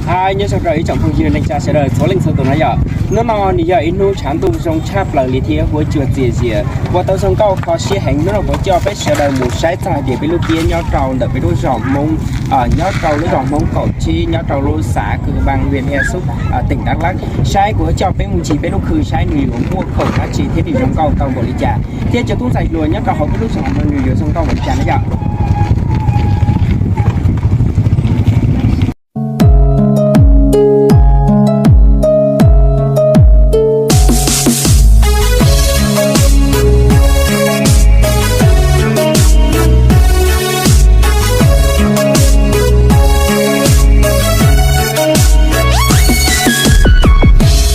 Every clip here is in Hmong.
Hais nyob zoo rau ib tsoom phooj ywg neej tsa sawv daws txhua leej txhua tus na yom. Hnub no nws yog ib hnub tshav ntuj zoo tshaj plaws li thiab huab cua txias zias, ua tau zoo nkauj kho siab heev. Hnub no kuv coj peb sawv daws mus saib txog hais tias peb lub tiab nyob rau ntawm peb lub zos Hmoob, nyob rau lub zos Hmoob kaum tsib, nyob rau lub xav Kws Npas, hwj Hia Xub, teem Dab Lab, saib kuv coj peb mus ncig peb lub khw saib nws yuav muaj khoom dab tsi thiab nws zoo nkauj tau npaum li cas, thiab cov tub ntxhais hluas nyob rau hauv peb lub zos no nws yuav zoo nkauj npaum li cas na yom.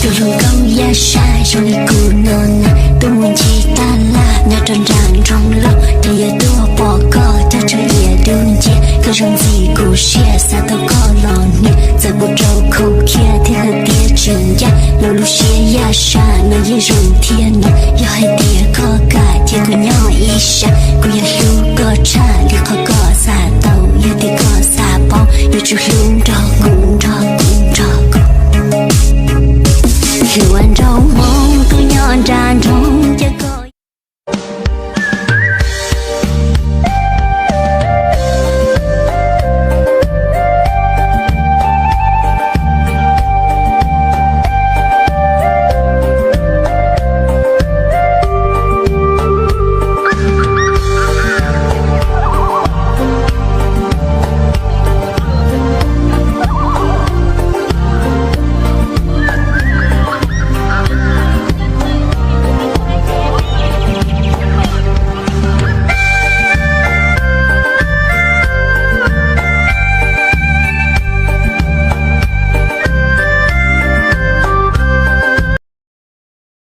Tus hluas nkauj Yaj Saj zoo li kuv no na, tuaj mus ncig taj laj nyob rau nram nroog Lauj, ces yog tuaj pom koj coj tsawg yias dub nciab, koj zoo ntxim kuv siab xav tau koj los niam, txawm kuv rau khau khiab thiab hais tias tsis ncaj, los lub siab Yaj Saj no yeej zoo thiab no, yog hais tias koj kam ces kuv nyob ib sab, kuv yeej hlub koj tshaj li qhov koj xav tau, yog tias koj xav paub yuav tsum hlub nrog kuv, nrog kuv, nrog kuv. Hlub